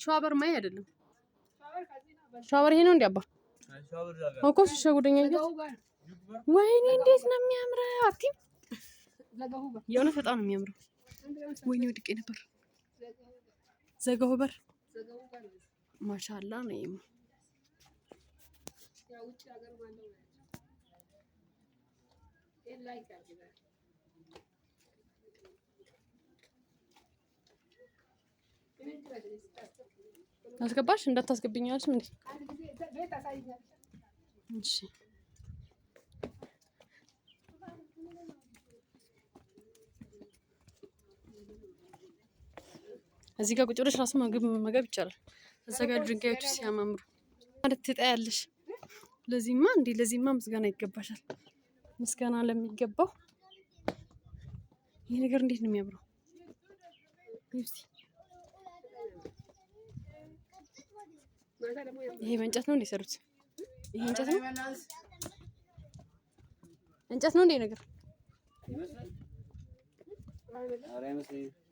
ሸዋበር ማይ አይደለም። ሸዋበር ይሄ ነው እንዴ አባ? እኮ ሲሸጉደኛ። ወይኔ እንዴት ነው የሚያምረው! አቲም የእውነት በጣም ነው የሚያምረው። ወይኔ ወድቄ ነበር። ዘጋሁ በር። ማሻላ ነው ይሄማ። አስገባሽ እንዳታስገብኝ አልሽም እንዴ? እሺ፣ እዚህ ጋር ቁጭ ብለሽ ራሱ ምግብ መመገብ ይቻላል። እዛ ጋር ድንጋዮቹ ሲያማምሩ ማለት ትጠያለሽ። ለዚህማ እንዴ ለዚህማ ምስጋና ይገባሻል። ምስጋና ለሚገባው። ይሄ ነገር እንዴት ነው የሚያምረው! እስቲ ይሄ በእንጨት ነው እንዴ የሰሩት? ይሄ እንጨት ነው፣ እንጨት ነው እንዴ ነገር?